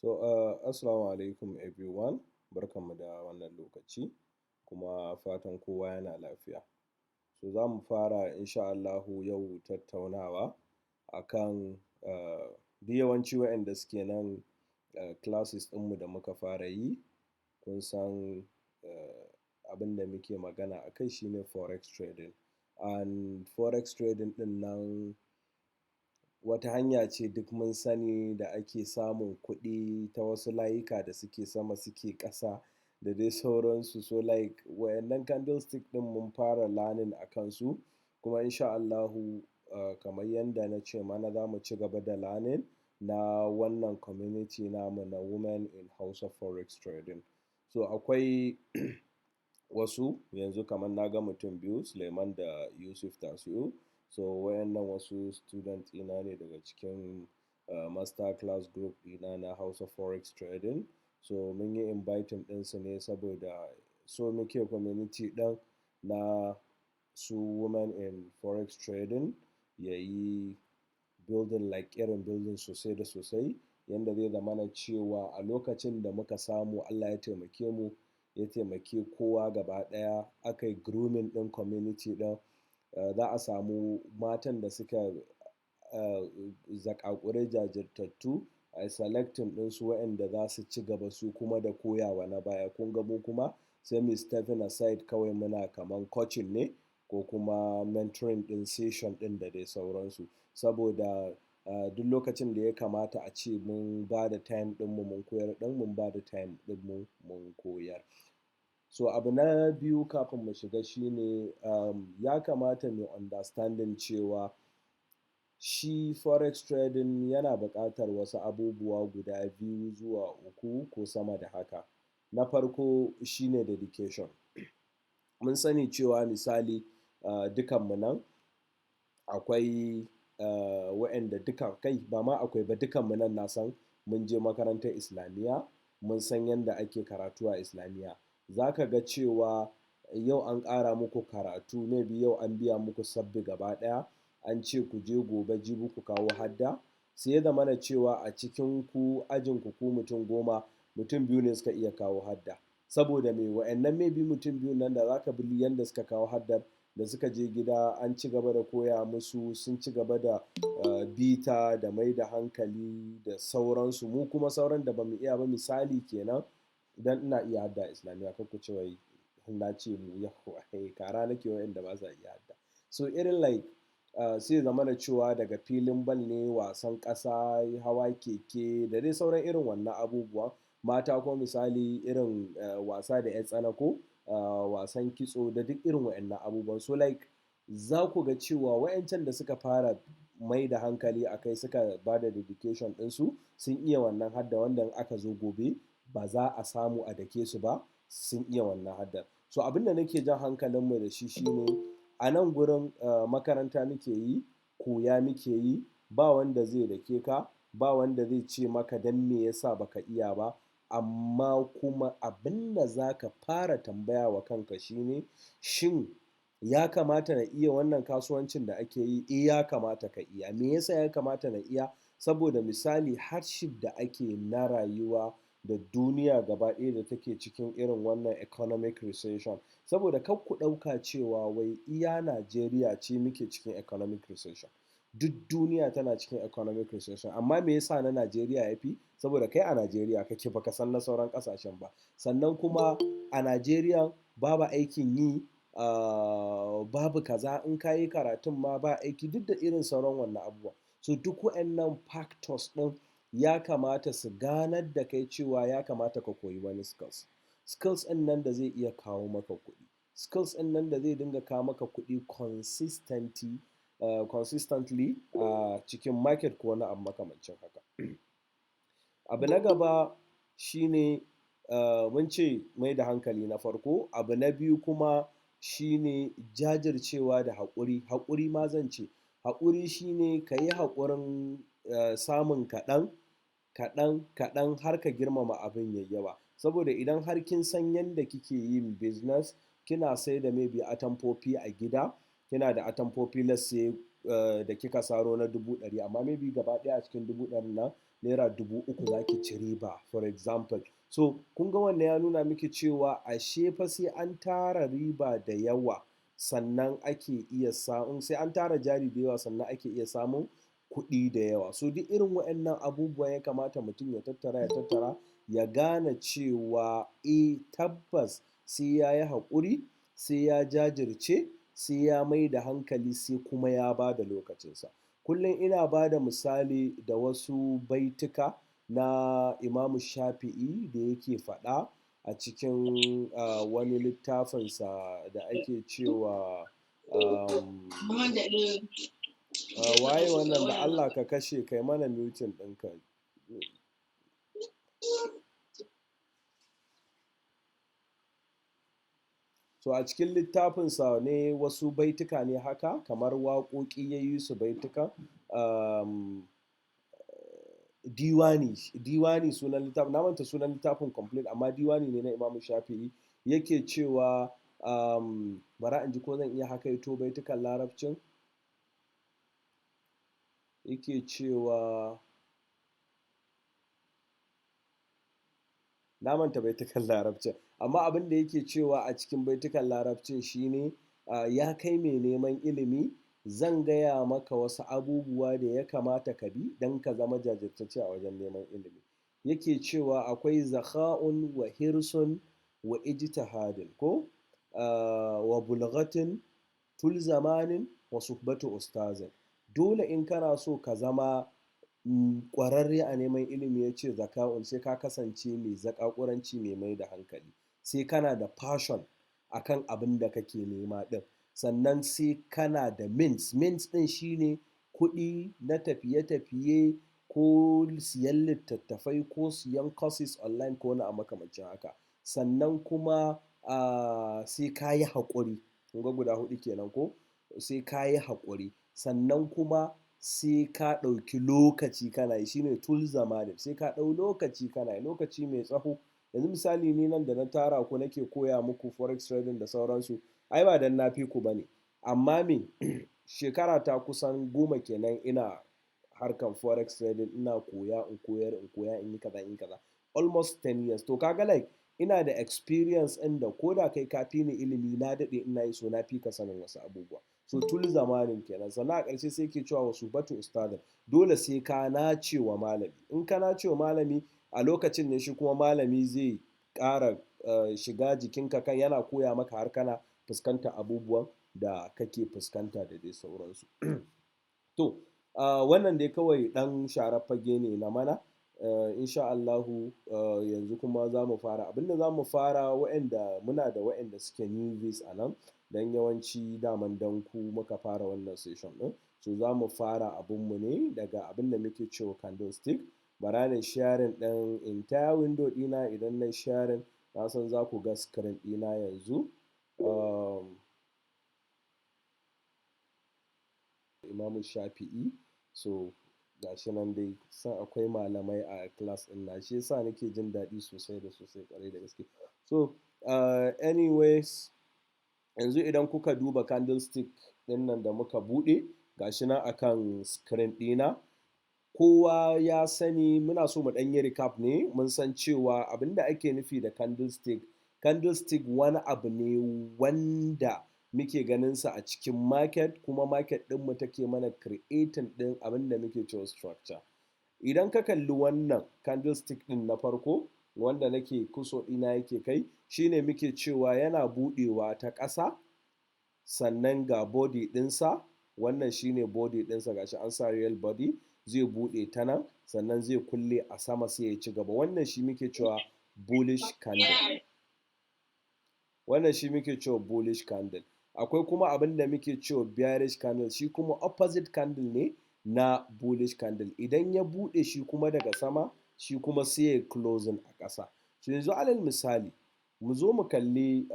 So, assalamu alaikum everyone, barkanmu da wannan lokaci, kuma fatan kowa yana lafiya. So za mu fara insha Allahu yau tattaunawa akan duk yawanci waɗanda suke nan classes ɗinmu da muka fara yi, kun san abin da muke magana a kai shine forex trading. And forex trading ɗin nan wata hanya ce duk mun sani da ake samun kuɗi ta wasu layuka da suke sama, suke ƙasa, da dai sauransu. So like waɗannan candlestick ɗin mun fara learning a kansu, kuma insha Allahu kamar yanda na ce mana, za mu ci gaba da learning na wannan community namu na Women in Hausa Forex Trading. So akwai wasu yanzu, kamar na ga mutum biyu, Suleiman da Yusuf Tasi'u. So waɗannan wasu student ɗina ne daga cikin master class group ɗina na Hausa Forex Trading. So mun yi inviting ɗinsu ne saboda so muke community ɗin na su Women in Forex Trading ya yi building, like irin building sosai da sosai, yanda zai zamana cewa a lokacin da muka samu Allah ya taimake mu, ya taimake kowa gaba ɗaya, aka yi grooming ɗin community ɗin, za a samu matan da suka zaƙaƙurai, jajirtattu, a yi selecting ɗinsu, waɗanda za su ci gaba su kuma da koyawa na baya. Kun ga mu kuma sai mu stepping aside kawai, muna kaman coaching ne ko kuma mentoring ɗin session ɗin da dai sauransu. Saboda duk lokacin da ya kamata a ce mun ba da time ɗinmu mun koyar ɗin, mun ba da time ɗinmu mun koyar. So abu na biyu kafin mu shiga shine ya kamata mu understanding cewa shi forex trading yana buƙatar wasu abubuwa guda biyu zuwa uku ko sama da haka. Na farko shine dedication. Mun sani cewa misali dukanmu nan akwai waƴanda duka, kai ba ma akwai ba, dukanmu nan na san mun je makarantar islamiyya, mun san yanda ake karatu a islamiyya. Za ka ga cewa yau an ƙara muku karatu, maybe yau an biya muku sabbi gaba ɗaya, an ce ku je gobe, jibi ku kawo hadda, sai ya zamana cewa a cikin ku ajinku, ku mutum 10, mutum biyu ne suka iya kawo hadda. Saboda me? Wa'annan maybe mutum biyun nan da za ka bi yanda suka kawo haddar, da suka je gida an ci gaba da koya musu, sun ci gaba da bita da mai da hankali da sauransu. Mu kuma sauran da bamu iya ba, misali kenan, idan ina iya hadda a islamiyya, kar ku ce wai na ce mu, yauwa, kara nake wa'inda ba sa iya hadda. So irin like sai ya zamana cewa daga filin bal ne, wasan ƙasa, hawa keke, da dai sauran irin wannan abubuwan. Mata kuma misali irin wasa da 'yar tsana ko wasan kitso da duk irin wa'innan abubuwan. So like za ku ga cewa wa'incan da suka fara mai da hankali a kai, suka ba da dedication ɗinsu, sun iya wannan hadda, wanda in aka zo gobe ba za a samu a dake su ba, sun iya wannan haddar. So abin da nake jan hankalinmu da shi shine a nan gurin makaranta muke yi, koya muke yi, ba wanda zai dake ka, ba wanda zai ce maka don me yasa baka iya ba, amma kuma abin da za ka fara tambaya wa kanka shine, shin ya kamata na iya wannan kasuwancin da ake yi? Eh, ya kamata ka iya. Me yasa ya kamata na iya? Saboda misali hardship da ake na rayuwa da duniya gaba ɗaya da take cikin irin wannan economic recession. Saboda kar ku ɗauka cewa wai iya Najeriya ce muke cikin economic recession. Duk duniya tana cikin economic recession, amma me yasa na Najeriya ya fi? Saboda kai a Najeriya kake, baka san na sauran ƙasashen ba. Sannan kuma a Najeriya babu aikin yi, babu kaza, in ka yi karatun ma ba aiki, duk da irin sauran wannan abubuwa. So duk waɗannan factors ɗin ya kamata su ganar da kai cewa ya kamata ka koyi wani skills. Skills ɗin nan da zai iya kawo maka kuɗi. Skills ɗin nan da zai dinga kawo maka kuɗi consistently a cikin market ko wani abu makamancin haka. Abu na gaba shine mun ce mai da hankali na farko, abu na biyu kuma shine jajircewa da haƙuri. Haƙuri ma zan ce. Haƙuri shine ka yi haƙurin samun kaɗan, kaɗan, kaɗan har ka girmama abin yayi yawa. Saboda idan har kin san yanda kike yin business, kina saida maybe atamfofi a gida, kina da atamfofi, let's say da kika saro na 100,000, amma maybe gaba ɗaya a cikin 100,000 nan ₦3,000 za ki ci riba, for example. So kun ga wannan ya nuna miki cewa ashe fa sai an tara riba da yawa sannan ake iya samun, sai an tara jari da yawa sannan ake iya samun kuɗi da yawa. So duk irin waɗannan abubuwan ya kamata mutum ya tattara, ya tattara, ya gane cewa eh, tabbas sai ya yi haƙuri, sai ya jajirce, sai ya mai da hankali, sai kuma ya ba da lokacinsa. Kullum ina ba da misali da wasu baituka na Imamu Shafi'i da yake faɗa a cikin wani littafinsa da ake cewa waye wannan da Allah ka kashe, kai mana muting ɗinka. So a cikin littafinsa ne wasu baituka ne haka kamar waƙoƙi ya yi su baituka, diwani, diwani sunan littafin, na manta sunan littafin complete, amma diwani ne na Imamu Shafi'i. Yake cewa, bara in ji ko zan iya hakaito baitukan Larabcin. Yake cewa, na manta baitukan Larabcin, amma abin da yake cewa a cikin baitukan Larabcin shine, ya kai mai neman ilimi, zan gaya maka wasu abubuwa da ya kamata ka bi don ka zama jajirtacce a wajen neman ilimi. Yake cewa akwai zakha'un wa hirsun wa ijtihadin ko wa bulghatin tul zamanin wa suhbatu ustazin. Dole in kana so ka zama ƙwararre a neman ilimi, ya ce zaka'un, sai ka kasance mai zaƙaƙuranci, mai mai da hankali, sai kana da passion akan abin da kake nema ɗin, sannan sai kana da means. Means ɗin shine kuɗi na tafiye-tafiye ko siyan littattafai ko siyan courses online ko wani abu makamancin haka. Sannan kuma sai ka yi haƙuri. Kun ga guda huɗu kenan ko? Sai ka yi haƙuri, sannan kuma sai ka ɗauki lokaci kana yi, shine tul zamanin, sai ka ɗau lokaci kana yi, lokaci mai tsaho. Yanzu misali, ni nan da na tara ku nake koya muku forex trading da sauransu, ai ba dan na fi ku bane, amma me, shekara ta kusan 10 kenan ina harkan forex trading, ina koya, in koyar, in koya, in yi kaza, in yi kaza, almost 10 years. To kaga like ina da experience ɗin da ko da kai ka fi ni ilimi, na daɗe ina yi, so na fi ka sanin wasu abubuwa. So tul zamanin kenan. Sannan a ƙarshe sai ke cewa wa suhbatu ustazin, dole sai ka nace wa malami. In ka nace wa malami, a lokacin ne shi kuma malami zai ƙara shiga jikinka kan yana koya maka har kana fuskanta abubuwan da kake fuskanta da dai sauransu. To wannan dai kawai ɗan sharar fage ne na mana. Insha Allahu, yanzu kuma za mu fara abinda za mu fara. Wa'anda muna da wa'anda suke newbies a nan, don yawanci daman dan ku muka fara wannan session ɗin. So za mu fara abunmu ne daga abin da muke cewa candlestick. Bara na sharing ɗin entire window ɗina. Idan na sharing, na san za ku ga screen ɗina yanzu. Imamu Shafi'i. So gashi nan dai, san akwai malamai a class ɗin na, shi yasa nake jin daɗi sosai da sosai, ƙwarai da gaske. So anyways, yanzu idan kuka duba candlestick ɗin nan da muka buɗe, gashi nan akan screen ɗina, kowa ya sani, muna so mu ɗan yi recap ne. Mun san cewa abinda ake nufi da candlestick, candlestick wani abu ne wanda muke ganin sa a cikin market, kuma market ɗinmu take mana creating ɗin abin da muke cewa structure. Idan ka kalli wannan candlestick ɗin na farko wanda nake cursor ɗina yake kai, shine muke cewa yana buɗewa ta ƙasa, sannan ga body ɗinsa. Wannan shine body ɗinsa, gashi an sa real body, zai buɗe ta nan, sannan zai kulle a sama, sai ya ci gaba. Wannan shi muke cewa bullish candle. Wannan shi muke cewa bullish candle. Akwai kuma abin da muke cewa bearish candle, shi kuma opposite candle ne na bullish candle. Idan ya buɗe shi kuma daga sama, shi kuma sai ya closing a ƙasa. So yanzu alal misali, mu zo mu kalli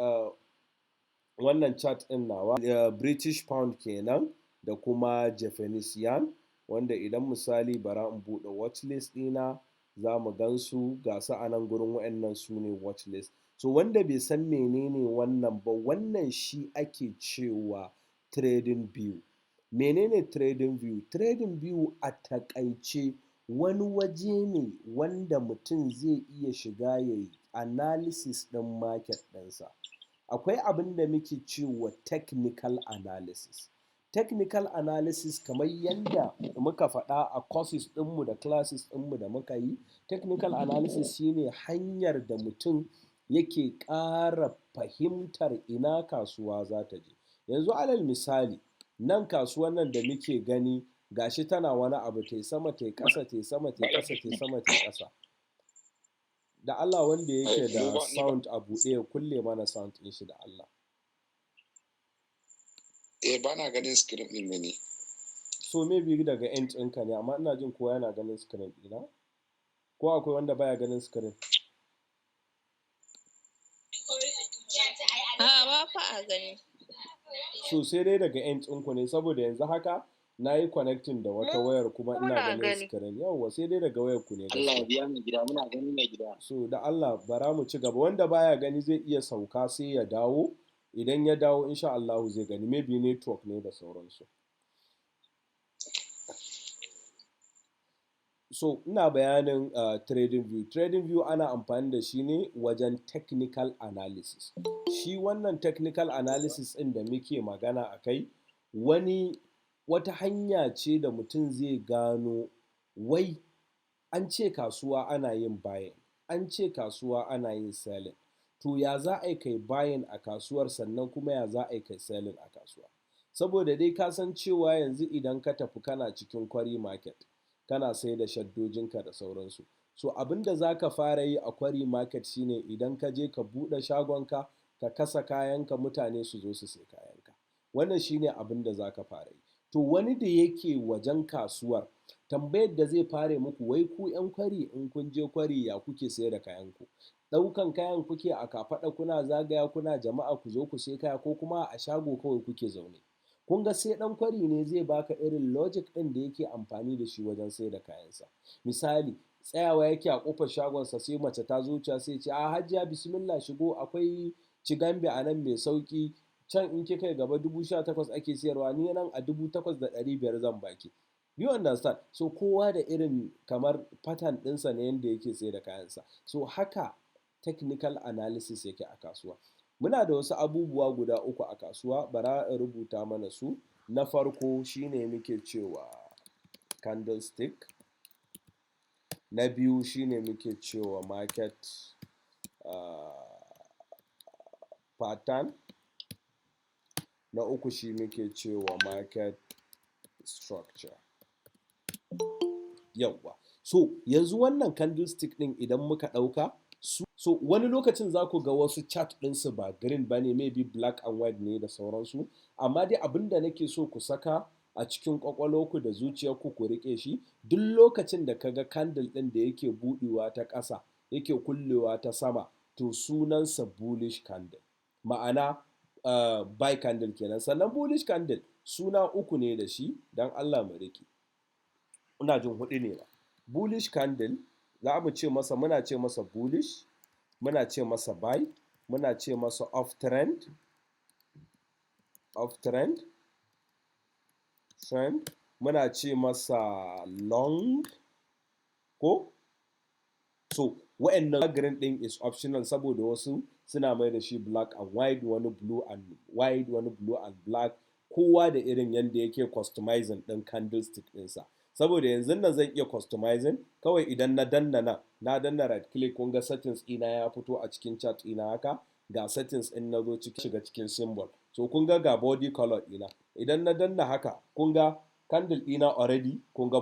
wannan chart ɗin nawa, British pound kenan da kuma Japanese yen, wanda idan misali bara in buɗe watchlist ɗina, za mu gan su, ga su a nan gurin. Wa'annan su ne watchlist. So wanda bai san menene wannan ba, wannan shi ake cewa trading view. Menene Trading View? Trading View a takaice wani waje ne wanda mutum zai iya shiga ya yi analysis ɗin market ɗinsa. Akwai abin da muke cewa technical analysis. Technical analysis, kamar yadda muka faɗa a courses ɗinmu da classes ɗinmu da muka yi, technical analysis shine hanyar da mutum yake ƙara fahimtar ina kasuwa za ta je. Yanzu alal misali, nan kasuwan nan da muke gani, gashi tana wani abu, tai sama, tai ƙasa, tai sama, tai ƙasa, tai sama, tai ƙasa. Da Allah, wanda yake da sound a buɗe ya kulle mana sound ɗin shi, da Allah. Eh, ba na ganin screen ɗin ne. So maybe daga end ɗinka ne, amma ina jin kowa yana ganin screen ɗina. Ko akwai wanda baya ganin screen? A'a, ba fa a gani. So sai dai daga end ɗinku ne, saboda yanzu haka na yi connecting da wata wayar kuma ina Muna ganin gani. screen. Yawwa, sai dai daga wayar ku ne Allah ya gaskiya. biya mu gida, muna gani mai gida. So da Allah, bara mu ci gaba. Wanda baya gani zai iya sauka sai ya dawo. Idan ya dawo, insha Allahu zai gani. Maybe network ne da sauransu. So ina bayanin Trading View. Trading View ana amfani da shi ne wajen technical analysis. Shi wannan technical analysis ɗin da muke magana a kai, wani wata hanya ce da mutum zai gano wai an ce kasuwa ana yin buying, an ce kasuwa ana yin selling. To ya za a yi kai buying a kasuwar, sannan kuma ya za a yi kai selling a kasuwa? Saboda dai ka san cewa yanzu idan ka tafi kana cikin Kwari Market, kana sai da shaddojinka da sauransu. So abin da za ka fara yi a Kwari Market shine idan ka je ka buɗe shagonka, ka kasa kayanka, mutane su zo su sai kayanka. Wannan shine abin da za ka fara yi. To wani da yake wajen kasuwar, tambayar da zai fara muku, wai ku 'yan Kwari, in kun je Kwari ya kuke sayar da kayanku? Ɗaukan kayan kuke a kafaɗa kuna zagaya kuna "Jama'a, ku zo ku sai kaya", ko kuma a shago kawai kuke zaune? Kun ga sai ɗan Kwari ne zai baka irin logic ɗin da yake amfani da shi wajen sayar da kayansa. Misali, tsayawa yake a ƙofar shagonsa, sai mace ta zo wucewa sai ya ce, "A hajiya, bismillah, shigo, akwai cigambe a nan mai sauƙi, can in kika yi gaba 18,000 ake siyarwa, ni nan a 8,500 zan baki." You understand? So kowa da irin kamar pattern ɗinsa na yanda yake sayar da kayansa. So haka technical analysis yake a kasuwa. Muna da wasu abubuwa guda uku a kasuwa, bara in rubuta mana su. Na farko shine muke cewa candlestick. Na biyu shine muke cewa market pattern. Na uku shi muke cewa market structure. Yawwa. So yanzu wannan candlestick ɗin idan muka ɗauka su, so wani lokacin za ku ga wasu chart ɗinsu ba green ba ne, maybe black and white ne da sauransu. Amma dai abin da nake so ku saka a cikin ƙwaƙwalwarku da zuciyarku ku riƙe shi, duk lokacin da ka ga candle ɗin da yake buɗewa ta ƙasa yake kullewa ta sama, to sunansa bullish candle. Ma'ana buy candle kenan. Sannan bullish candle suna uku ne da shi, don Allah mu riƙe. Ina jin huɗu ne ma. Bullish candle za mu ce masa, muna ce masa bullish, muna ce masa buy, muna ce masa off trend trend, muna ce masa long ko. So wa'annan green ɗin is optional, saboda wasu suna mai da shi black and white, wani blue and white, wani blue and black, kowa da irin yanda yake customizing ɗin candlestick ɗinsa. Saboda yanzu nan zan iya customizing kawai idan na danna nan, na danna right click, kun ga settings ɗina ya fito a cikin chart ɗina haka, ga settings ɗin, na zo ciki, shiga cikin symbol. So kun ga ga body color ɗina. Idan na danna haka, kun ga candle ɗina already, kun ga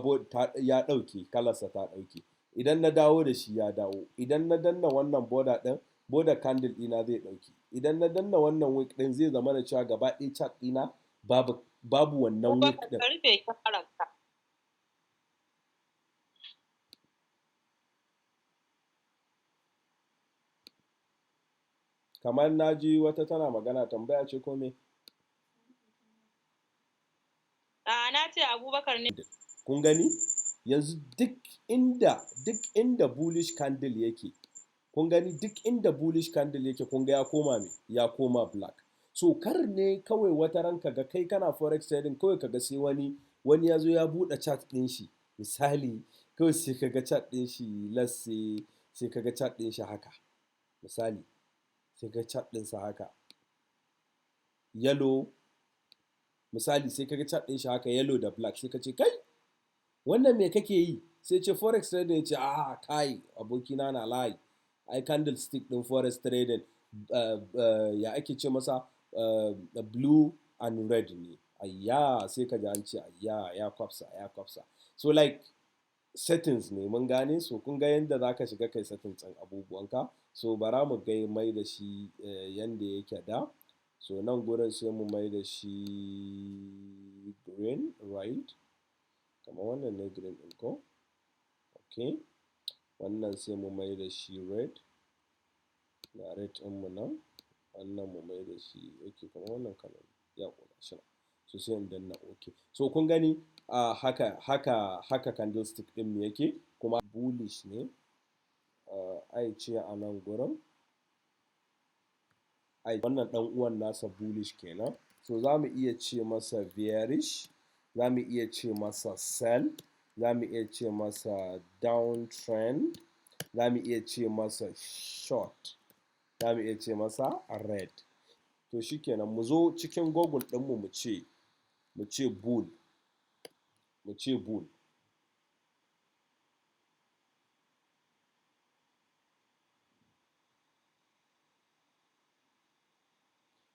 ya ɗauke, kalarsa ta ɗauke. Idan na dawo da shi, ya dawo. Idan na danna wannan border ɗin, border candle ɗina zai ɗauke. Idan na danna wannan wick ɗin, zai zama da cewa gaba ɗaya chart ɗina babu wannan wick ɗin. Ka rufe kyamararka. Kamar na ji wata tana magana, tambaya ce ko me? A'a, na ce Abubakar ne. Kun gani? Yanzu duk inda bullish candle yake, kun gani, duk inda bullish candle yake, kun ga ya koma me? Ya koma black. So kar ne kawai wata ran ka ga kai kana forex trading, kawai ka ga sai wani ya zo ya buɗe chart ɗin shi, misali, kawai sai ka ga chart ɗin shi, let's say, sai ka ga chart ɗin shi haka, misali, sai ka ga chart ɗinsa haka yellow, misali, sai ka ga chart ɗin shi haka yellow da black, sai ka ce, "Kai, wannan me kake yi?" Sai ce forex trading. Ya ce, "A kai, abokina, na lie, ai candlestick ɗin forex trading ya ake ce masa, blue and red ne." Ayya, sai ka ji an ce, "Ayya, ya kwafsa, ya kwafsa." So like settings ne, mun gane. So kun ga yadda za ka shiga kai settings ɗin abubuwanka. So bara mu ga mai da shi yanda yake da. So nan gurin sai mu mai da shi green, right? Kamar wannan ne green ɗin ko? Okay, wannan sai mu mai da shi red. Ga red ɗin mu nan. Wannan mu mai da shi, okay, kamar wannan kalan, yawwa, gashi nan. So sai in danna okay. So kun gani, haka haka haka candlestick ɗin mu yake. Kuma bullish ne, ai ce a nan gurin, ai wannan ɗan uwan nasa bullish kenan. So za mu iya ce masa bearish, za mu iya ce masa sell, za mu iya ce masa downtrend, za mu iya ce masa short, za mu iya ce masa red. To shikenan, mu zo cikin Google ɗinmu, mu ce bull, mu ce bull.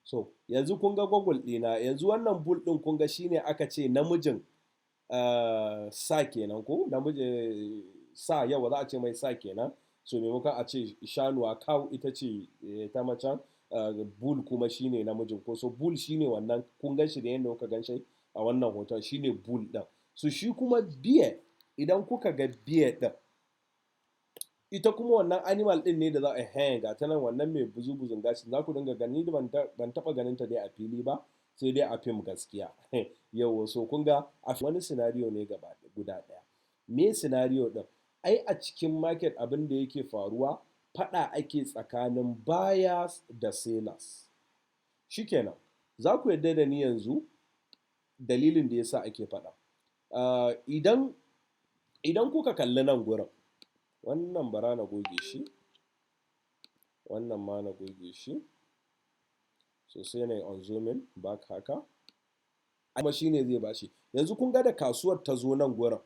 So yanzu kun ga Google ɗina. Yanzu wannan bull ɗin, kun ga shine aka ce namijin sa kenan, ko namiji sa, yawa, za a ce mai sa kenan. So maimakon a ce shanuwa, cow, ita ce ta macen, bull kuma shine namijin ko. So bull shine wannan, kun gan shi da yadda kuka gan shi a wannan hoton, shine bull ɗin. So shi kuma bear, idan kuka ga bear ɗin, ita kuma wannan animal ɗin ne da za a hen, ga ta nan, wannan mai buzu-buzun gashi za ku dinga gani. Ban taɓa ganin ta dai a fili ba, sai dai a fim gaskiya, yauwa. So kun ga a wani scenario ne gaba guda ɗaya. Me scenario ɗin? Ai a cikin market abin da yake faruwa, faɗa ake tsakanin buyers da sellers. Shikenan, za ku yarda da ni yanzu dalilin da yasa ake faɗa. Idan kuka kalli nan gurin, wannan bara na goge shi, wannan ma na goge shi. So sai na yi unzooming back haka, kuma shi ne zai bashi. Yanzu kun ga da kasuwar ta zo nan gurin,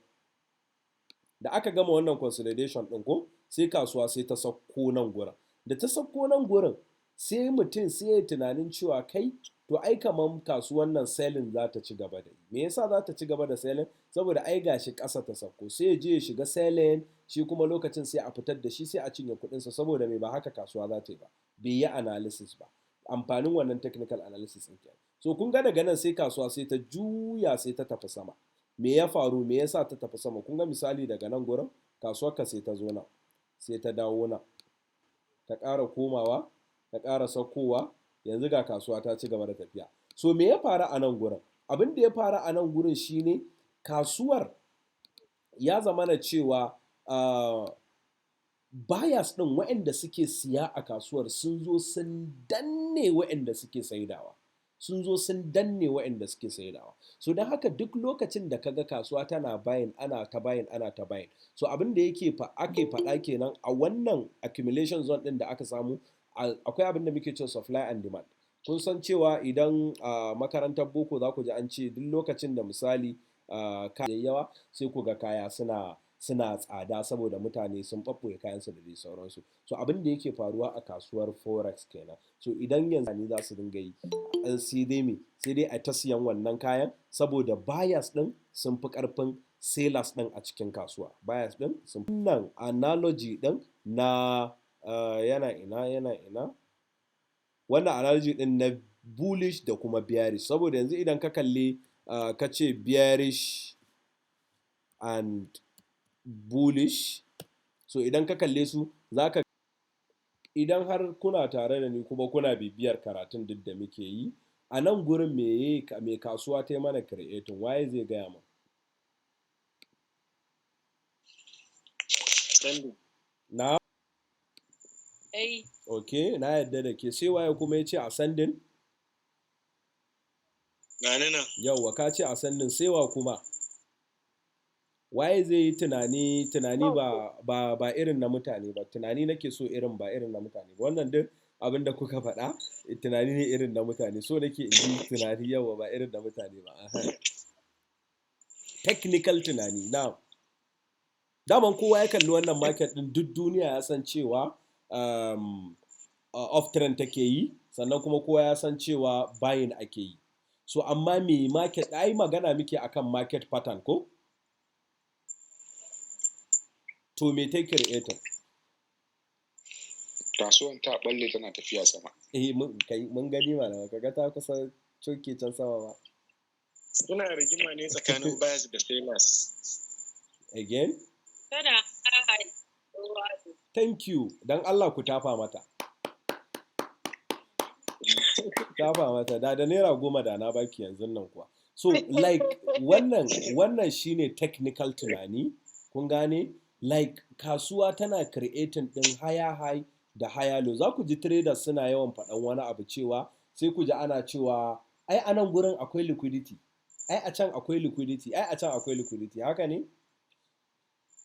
da aka gama wannan consolidation ɗin ko, sai kasuwa sai ta sauko nan gurin. Da ta sauko nan gurin, sai mutum sai ya tunanin cewa, "Kai, to ai kaman kasuwan nan selling za ta ci gaba da yi." Me yasa za ta ci gaba da selling? Saboda ai gashi ƙasa ta sauko. Sai ya je ya shiga selling, shi kuma lokacin sai a fitar da shi, sai a cinye kuɗinsa. Saboda me? Ba haka kasuwa za ta yi ba, bai yi analysis ba. Amfanin wannan technical analysis ɗin kenan. So kun ga daga nan sai kasuwa sai ta juya, sai ta tafi sama. Me ya faru? Me yasa ta tafi sama? Kun ga misali, daga nan gurin kasuwar ka sai ta zo nan, sai ta dawo nan, ta ƙara komawa, ta ƙara saukowa. Yanzu ga kasuwa ta ci gaba da tafiya. So me ya faru a nan gurin? Abin da ya faru a nan gurin shine kasuwar ya zamana cewa buyers ɗin, waɗanda suke siya a kasuwar, sun zo sun danne waɗanda suke saidawa, sun zo sun danne waɗanda suke saidawa. So don haka duk lokacin da kaga kasuwa tana buying, ana ta buying, ana ta buying, so abin da yake fa ake faɗa kenan, a wannan accumulation zone ɗin da aka samu, akwai abin da muke cewa supply and demand. Kun san cewa idan a makarantar boko za ku ji an ce duk lokacin da misali kaya yawa, sai ku ga kaya suna tsada, saboda mutane sun ɓaɓɓoye kayansu da dai sauransu. So abin da yake faruwa a kasuwar forex kenan. So idan yanzu ne za su dinga yi, sai dai me? Sai dai a ta siyan wannan kayan, saboda buyers ɗin sun fi ƙarfin sellers ɗin a cikin kasuwa. Buyers ɗin sun wannan analogy ɗin na yana ina, yana ina wannan analogy ɗin na bullish da kuma bearish? Saboda yanzu idan ka kalli, ka ce bearish and bullish, so idan ka kalle su za ka, idan har kuna tare da ni kuma kuna bibiyar karatun duk da muke yi a nan gurin, me kasuwa ta yi mana creating? Waye zai gaya min? Ascending. Na? Ai. Ok, na yadda da ke. Sai waye kuma ya ce ascending? Gani nan. Yauwa, ka ce ascending, sai wa kuma? Waye zai yi tunani, tunani ba irin na mutane ba? Tunani nake so irin ba irin na mutane ba. Wannan duk abin da kuka faɗa tunani ne irin na mutane. So nake in ji tunani, yauwa, ba irin na mutane ba. Aha. Technical tunani na daman kowa ya kalli wannan market din, duk duniya ya san cewa up trend take yi, sannan kuma kowa ya san cewa buying ake yi. So amma me market, ai magana muke akan market pattern ko? To me take creating? Kasuwan ta balle tana tafiya sama. Eh, mun kai mun gani mana, kaga ta kusa coke can sama ba. Suna rigima ne tsakanin buyers da sellers. Again? Tana high. Thank you. Dan Allah ku tafa mata. Tafa mata. Da ₦10 da na baki yanzu nan kuwa. So like wannan shine technical tunani. Kun gane? Like kasuwa tana creating din higher high da higher low. Za ku ji traders suna yawan faɗan wani abu cewa, sai ku ji ana cewa ai a nan gurin akwai liquidity. Ai a can akwai liquidity. Ai a can akwai liquidity. Haka ne?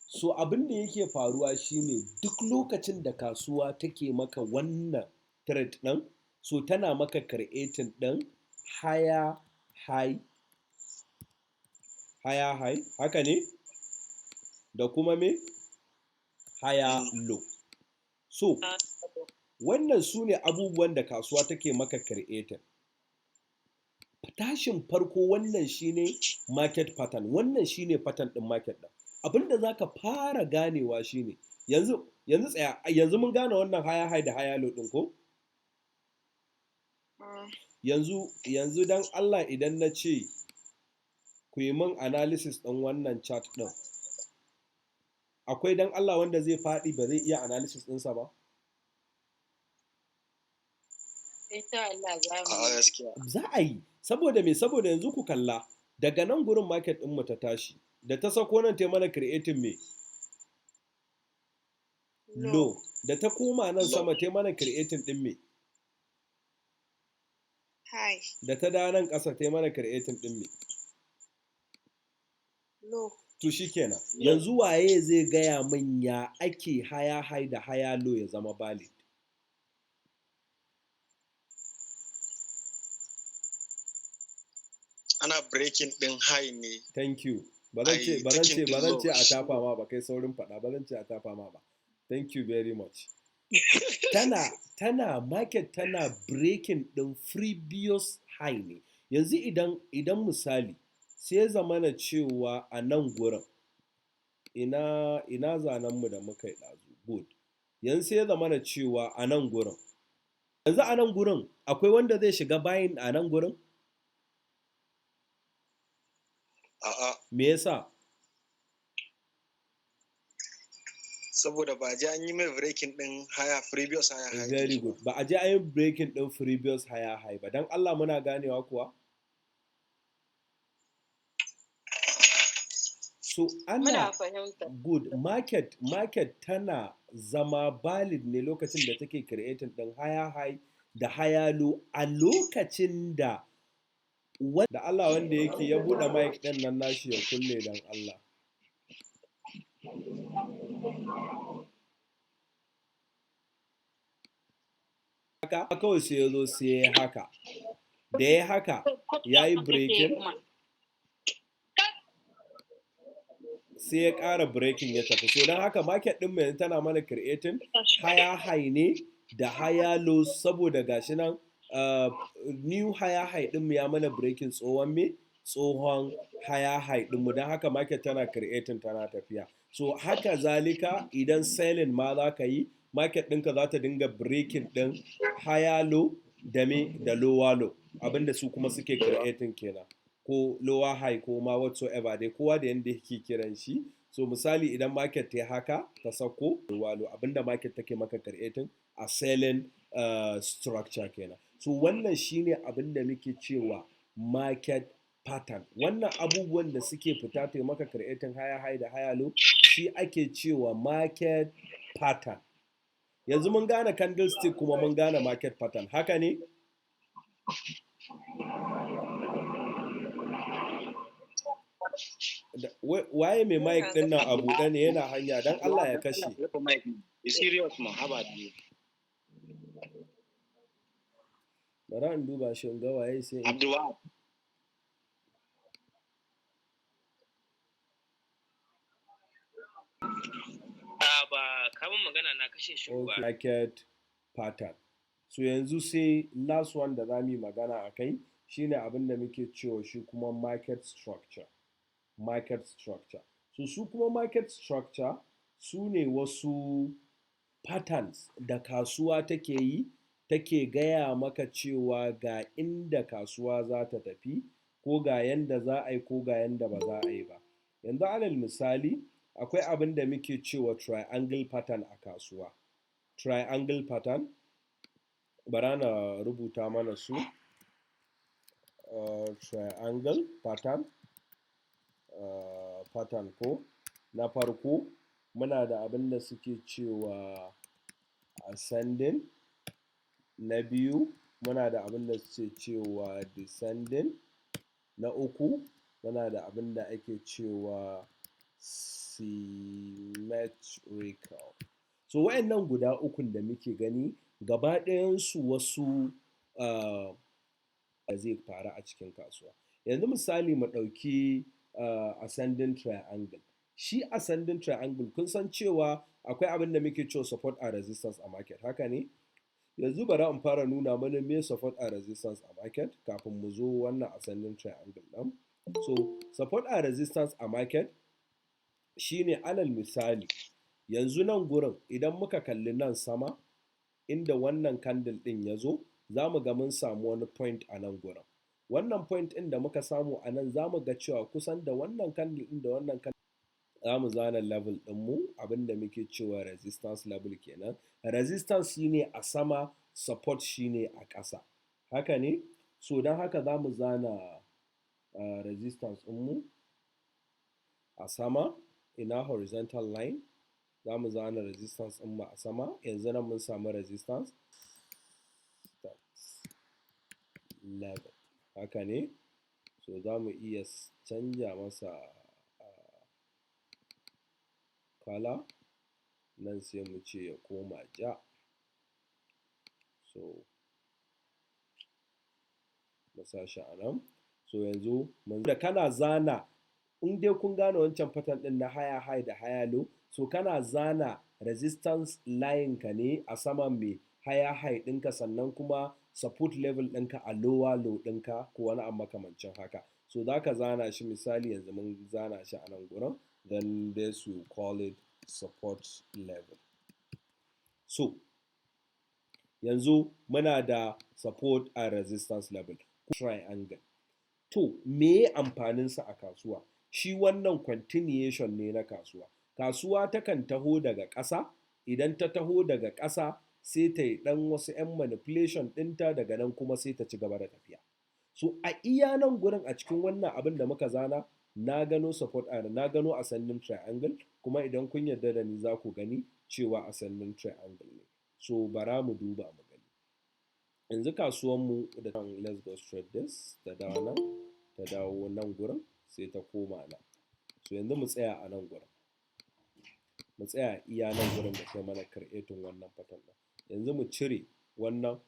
So abin da yake faruwa shine duk lokacin da kasuwa take maka wannan trade ɗin, so tana maka creating ɗin higher high, higher high, haka ne? Da kuma me? Higher low. So wannan su ne abubuwan da kasuwa take maka creating. Tashin farko wannan shine market pattern, wannan shine pattern ɗin market ɗin. Abin da za ka fara ganewa shine yanzu tsaya, yanzu mun gane wannan higher high da higher low ɗin ko? Yanzu dan Allah idan na ce ku yi min analysis ɗin wannan chart ɗin, akwai dan Allah wanda zai faɗi ba zai iya analysis ɗinsa ba? Insha Allah za mu A yi. gaskiya. Za a yi. Saboda me? Saboda yanzu ku kalla daga nan gurin market ɗinmu ta tashi, da ta sako nan ta yi mana creating me? Low. Da ta koma nan Low. sama ta yi mana creating ɗin me? High. Da ta dawo nan ƙasa ta yi mana creating ɗin me? Low. To shikenan. Yanzu waye zai gaya min ya ake higher high da higher low ya zama valid? Ana breaking din high ne. Thank you. Ba zan ce Ai, ba zan ce taking ba din zan low. ce a tafa ma ba, kai saurin faɗa, ba zan ce a tafa ma ba. Thank you very much. Tana market tana breaking din previous high ne. Yanzu idan misali sai zamana cewa a nan gurin ina zanen mu da muka yi ɗazu, good. Yanzu sai zamana cewa a nan gurin, yanzu a nan gurin akwai wanda zai shiga buying a nan gurin? A'a. Me yasa? Saboda ba je an yi mai breaking din higher previous higher high. Very good. Ba a je an yi breaking din previous higher high ba. Dan Allah muna ganewa kuwa? So ana Muna fahimta. Good. Market tana zama valid ne lokacin da take creating din higher high da higher low, a lokacin da da Allah wanda yake ya buɗe mic ɗin nan nashi ya kulle dan Allah. Haka kawai sai ya zo sai ya haka. Da ya haka ya yi breaking, sai ya ƙara breaking ya tafi. So don haka market ɗin mu yanzu tana mana creating higher high ne da higher low, saboda gashi nan new higher high ɗin mu ya mana breaking tsohon me? Tsohon higher high ɗin mu. Don haka market tana creating, tana tafiya. So haka zalika idan selling ma za ka yi, market ɗinka za ta dinga breaking ɗin higher low da me? Da lower low. Abinda su kuma suke creating kenan. Ko lower high ko ma whatsoever dai, kowa da yanda yake kiran shi. So misali idan market ta haka ta sako lower low, abinda market take maka creating a selling structure kenan. So wannan shine abinda muke cewa market pattern. Wannan abubuwan da suke fita ta maka creating higher high da higher low shi ake cewa market pattern. Yanzu mun gane candlestick kuma mun gane market pattern. Haka ne? Waye mai mic din nan a buɗe ne yana hanya? Dan Allah ya kashe. Be serious man, haba da. Bari in duba shi in ga waye sai in Abdulwahab. A ba kamun magana na kashe shi ba. Okay, market pattern. So yanzu sai last one da za mu yi magana a kai shine abin da muke cewa shi kuma market structure. Market structure. So su kuma market structure su ne wasu patterns da kasuwa take yi, take gaya maka cewa ga inda kasuwa za ta tafi, ko ga yanda za a yi, ko ga yanda ba za a yi ba. Yanzu alal misali, akwai abin da muke cewa triangle pattern a kasuwa. Triangle pattern, bara na rubuta mana su. Triangle pattern, pattern ko na farko muna da abin da suke cewa ascending, na biyu muna da abin da suke cewa descending, na uku muna da abin da ake cewa symmetrical. So wayannan guda ukun da muke gani gaba ɗayansu wasu zai faru a cikin kasuwa. Yanzu misali mu ɗauki ascending triangle. Shi ascending triangle, kun san cewa akwai abin da muke cewa support and resistance a market, haka ne? Yanzu bari in fara nuna mana me support and resistance a market kafin mu zo wannan ascending triangle ɗin. So support and resistance a market shine, alal misali, yanzu nan gurin idan muka kalli nan sama inda wannan candle ɗin ya zo, za mu ga mun samu wani point a nan gurin. Wannan point ɗin da muka samu a nan, za mu ga cewa kusan da wannan candle ɗin da wannan candle, za mu zana level ɗinmu, abinda muke cewa resistance level kenan. Resistance shine a sama, support shine a ƙasa, haka ne? So don haka za mu zana resistance ɗinmu a sama. Ina horizontal line? Za mu zana resistance ɗinmu a sama. Yanzu nan mun samu resistance level, haka ne? So za mu iya canja masa kala nan, sai mu ce ya koma ja. So mu sa shi a nan. So yanzu da kana zana, in dai kun gane wancan pattern ɗin na higher high da higher low, so kana zana resistance line ka ne a saman mai higher high ɗinka, sannan kuma support level ɗinka a lower low ɗinka ko wani abu makamancin haka. So za ka zana shi. Misali, yanzu mun zana shi a nan gurin, then this we call it support level. So yanzu muna da support and resistance level triangle. To me amfaninsa a kasuwa? Shi wannan continuation ne na kasuwa. Kasuwa takan taho daga ƙasa. Idan ta taho daga ƙasa, sai ta yi ɗan wasu 'yan manipulation ɗinta, daga nan kuma sai ta ci gaba da tafiya. So a iya nan gurin, a cikin wannan abin da muka zana, na gano support and na gano ascending triangle. Kuma idan kun yarda da ni, za ku gani cewa ascending triangle ne. So bara mu duba mu gani. Yanzu kasuwanmu da, let's go straight, this ta dawo nan, ta dawo nan gurin, sai ta koma nan. So yanzu mu tsaya a nan gurin, mu tsaya iya nan gurin da kai mana creating wannan pattern ɗin. Yanzu mu cire wannan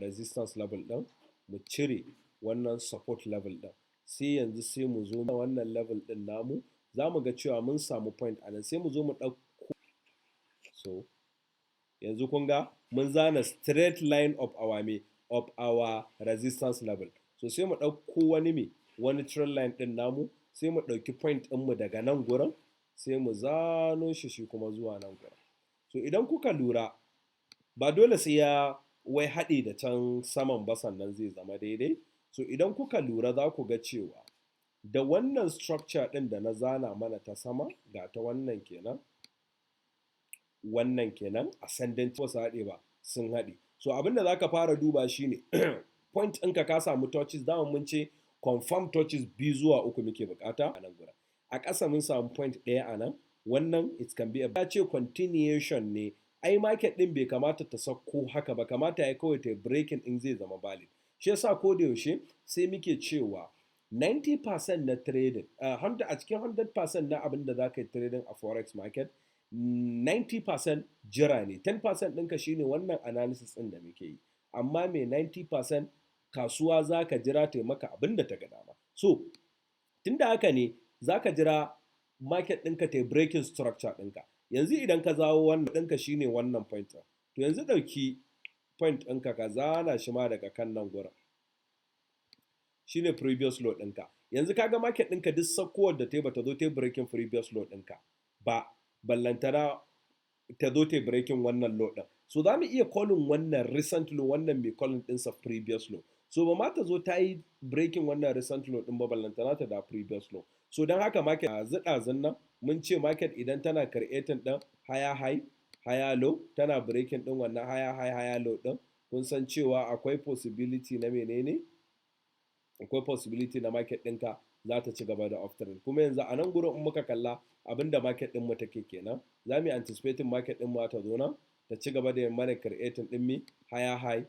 resistance level ɗin, mu cire wannan support level ɗin. Sai yanzu sai mu zo wannan level ɗin namu, za mu ga cewa mun samu point a nan, sai mu zo mu ɗauko. So yanzu kun ga mun zana straight line of our me of our resistance level. So sai mu ɗauko wani me wani trend line ɗin namu, sai mu ɗauki point ɗinmu daga nan gurin, sai mu zano shi, shi kuma zuwa nan gurin. So idan kuka lura, ba dole sai ya wai haɗe da can saman ba sannan zai zama daidai. So idan kuka lura, za ku ga cewa da wannan structure ɗin da na zana mana ta sama, ga ta wannan kenan, wannan kenan ascending, ba su haɗe ba, sun haɗe. So abinda za ka fara duba shine point ɗinka, ka samu touches. Dama mun ce confirm touches biyu zuwa uku muke bukata a nan gurin. A ƙasa mun samu point ɗaya a nan. Wannan it can be a, ya ce continuation ne. Ai market ɗin bai kamata ta sauko haka ba, kamata ya kawai ta breaking in zai zama valid. Shi yasa ko da yaushe sai muke cewa 90% na trading, 100, a cikin 100% na abin da za ka yi trading a forex market, 90% jira ne. 10% ɗinka shine wannan analysis ɗin da muke yi. Amma mai 90% kasuwa za ka jira ta maka abin da ta ga dama. So tunda haka ne, za ka jira market ɗinka ta breaking structure ɗinka. Yanzu idan ka zawo, wannan ɗinka shine wannan point ɗin. To yanzu ɗauki point ɗinka ka zana shi ma daga kan nan gurin, shine previous low ɗinka. Yanzu kaga market ɗinka, duk sakkowar da ta yi, bata zo ta yi breaking previous low ɗinka ba, ballantana ta zo ta yi breaking wannan low ɗin. So za mu iya calling wannan recent low, wannan mai calling ɗinsa previous low. So ba ma ta zo ta yi breaking wannan recent low ɗin ba, ballantana ta da previous low. So don haka market a ɗazun nan mun ce market idan tana creating ɗin higher high, higher low, tana breaking ɗin wannan higher high, higher low ɗin, kun san cewa akwai possibility na menene? Akwai possibility na market ɗinka za ta ci gaba da uptrend. Kuma yanzu a nan gurin in muka kalla, abinda market ɗin mu take kenan, za mu yi anticipating market ɗin mu ta zo nan ta ci gaba da mana creating ɗin mi higher high,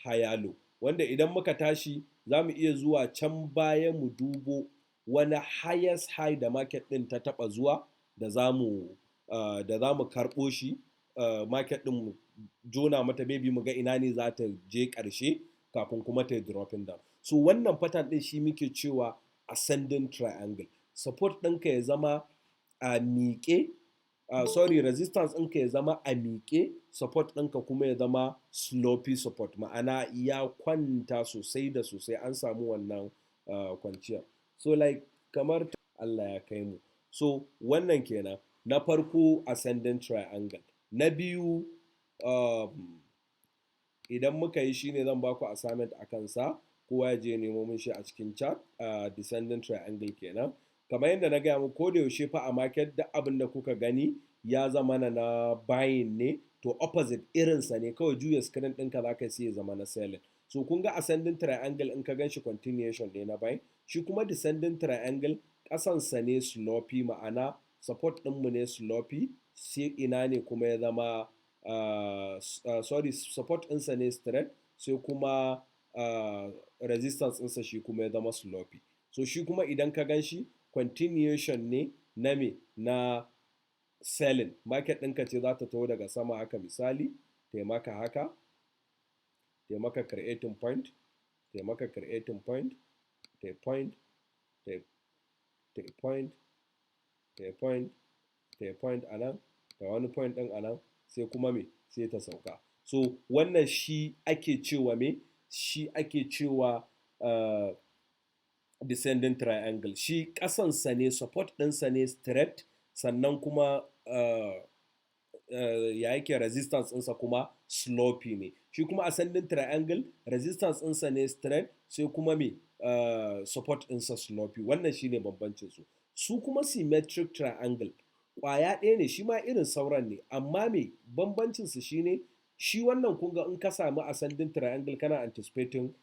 higher low, wanda idan muka tashi za mu iya zuwa can baya mu dubo wani highest high da market ɗin ta taɓa zuwa da za mu karɓo shi, market ɗin mu jona mata, maybe mu ga ina ne za ta je ƙarshe kafin kuma ta yi dropping down. So wannan pattern ɗin shi muke cewa ascending triangle. Support ɗinka ya zama a miƙe, sorry, resistance ɗinka ya zama a miƙe, support ɗinka kuma ya zama slopey support, ma'ana ya kwanta sosai da sosai, an samu wannan kwanciyar. So like kamar Allah ya kai mu. So wannan kenan na farko, ascending triangle. Na biyu, idan muka yi, shine zan baku assignment a kansa, kowa ya je nemo min shi a cikin chat, descending triangle kenan. Kamar yadda na gaya muku, ko da yaushe fa a market, duk abin da kuka gani ya zama na buying ne, to opposite irinsa ne, kawai juya screen ɗinka za ka sai ya zama na selling. So kun ga ascending triangle, in ka gan shi, continuation ne na buying. Shi kuma descending triangle, ƙasansa ne slopey, ma'ana support ɗinmu ne slopey, sai ina ne kuma ya zama, sorry, support ɗinsa ne straight, sai kuma resistance ɗinsa shi kuma ya zama slopey. So shi kuma idan ka gan shi, continuation ne na me? Na selling. Market ɗinka ce za ta taho daga sama haka, misali taimaka haka, taimaka creating point, taimaka creating point, ta point, ta point, ta point, ta point a nan, ta wani point ɗin a nan, sai kuma me? Sai ta sauka. So wannan shi ake cewa me? Shi ake cewa descending triangle. Shi ƙasansa ne, support ɗinsa ne straight, sannan kuma ya yake, resistance ɗinsa kuma slopey ne. Shi kuma ascending triangle, resistance ɗinsa ne straight, sai kuma me? Support ɗinsa slopey. Wannan shine bambancin su. Su kuma symmetric triangle ƙwaya ɗaya ne, shi ma irin sauran ne, amma me bambancin su? Shine shi wannan, kun ga in ka samu ascending triangle, kana anticipating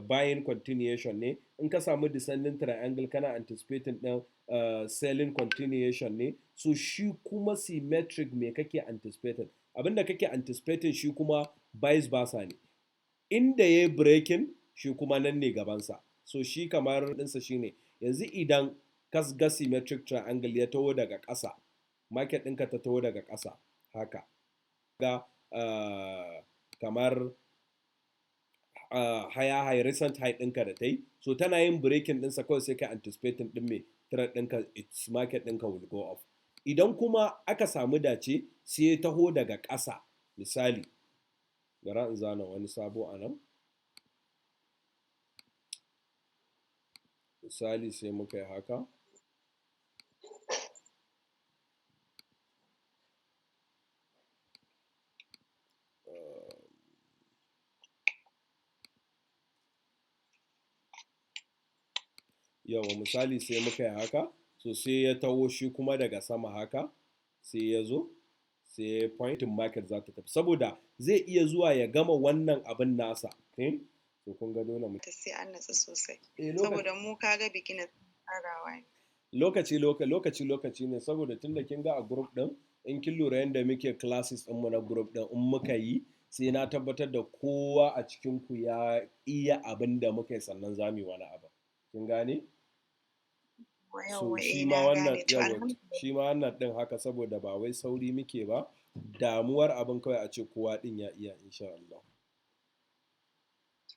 buying continuation ne. In ka samu descending triangle, kana anticipating ɗin selling continuation ne. So shi kuma symmetric, me kake anticipating? Abinda kake anticipating shi kuma vice versa ne. Inda ya yi breaking, shi kuma nan ne gabansa. So shi kamar ɗinsa shine, yanzu idan ka ga symmetric triangle ya taho daga ƙasa, market ɗinka ta taho daga ƙasa haka, ga kamar higher high, recent high ɗinka da ta yi, so tana yin breaking ɗinsa kawai, sai ka anticipating ɗin me? Trade ɗinka, its market ɗinka will go off. Idan kuma aka samu dace sai ya taho daga ƙasa, misali gara in zana wani sabo a nan, misali sai muka yi haka. Yawa, misali sai muka yi haka. So sai ya taho shi kuma daga sama haka, sai ya zo sai pointing, market za ta tafi, saboda zai iya zuwa ya gama wannan abin nasa. Okay? So kun ga dole mu Sai an natsu sosai. Eh, saboda mu kaga beginner farawa ne. Lokaci lokaci lokaci ne, saboda tunda kin ga a group din, in kin lura yadda muke classes din mu na group din, in muka yi, sai na tabbatar da kowa a cikin ku ya iya abin da muka yi, sannan za mu yi wani abu. Kin Kin gane? So Yawwa, shi eh, ma na wannan, gane. To yawwa, alhamdulillah. shi ma wannan ɗin haka, saboda ba wai sauri muke ba, damuwar abin kawai a ce kowa ɗin ya iya, insha Allah.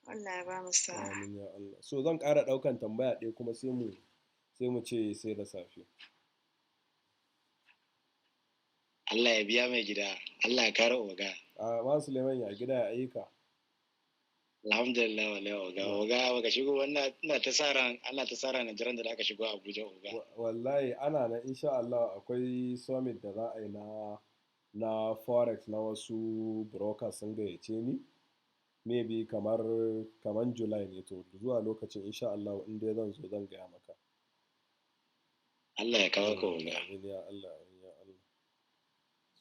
Allah ya ba mu sa'a. Amin ya Allah. So zan ƙara ɗaukan tambaya ɗaya kuma sai mu ce sai da safe. Allah ya biya mai gida, Allah ya kare oga. A ma Suleiman, ya gida, ya ayyuka? Alhamdulillah wallahi oga, oga baka shigo wannan, ina ta sa ran, ana ta sa ran jiran da aka shigo Abuja, oga. Wallahi ana nan, insha Allah. Akwai summit da za a yi na forex na wasu brokers, sun gayyace ni. Maybe kamar July ne. To zuwa lokacin, insha Allah, in dai zan zo zan gaya maka. Allah ya kawo ka, oga. Amin ya Allah, amin ya Allah.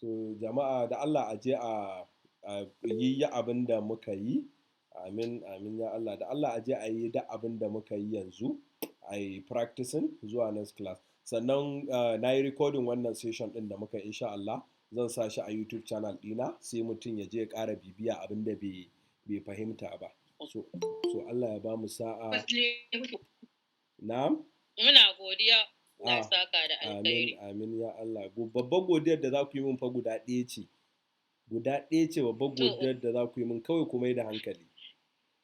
So jama'a, da Allah a je a yi abin da muka yi. Amin, amin ya Allah. Da Allah a je a yi da abin da muka yi yanzu, a yi practicing zuwa next class. Sannan na yi recording wannan session din da muka yi, insha Allah zan sa shi a YouTube channel ɗina, sai mutum ya je ya ƙara bibiya abin da bai fahimta ba. So Allah ya ba mu sa'a. Na'am. Muna godiya. Allah ya Ah, saka da alkhairi. Amin, amin ya Allah. Babbar godiyar da za ku yi min fa guda ɗaya ce. Guda ɗaya ce babbar godiyar da za ku yi min, kawai ku mai da hankali.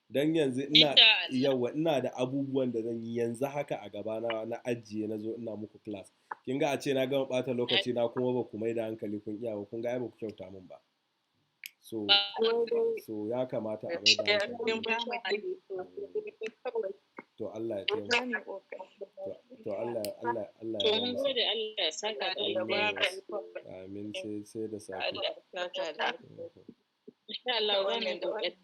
Don yanzu ina Insha Allah. yawa, ina da abubuwan da zan yi yanzu haka a gabana na ajiye na zo ina muku class. Kin ga a ce na gama ɓata lokaci na kuma ba ku mai da hankali kun iya ba, kun ga ai ba ku kyauta min ba. So ya kamata a mai da hankali. To Allah ya taimaka. Za mu yi ƙoƙari. To Allah To ya ba mun mu sa'a. gode, Allah ya saka da Amin. alkhairi. Amin, sai da safe. Allah ya saka da alkhairi. Insha Allah za mu yi ƙoƙari.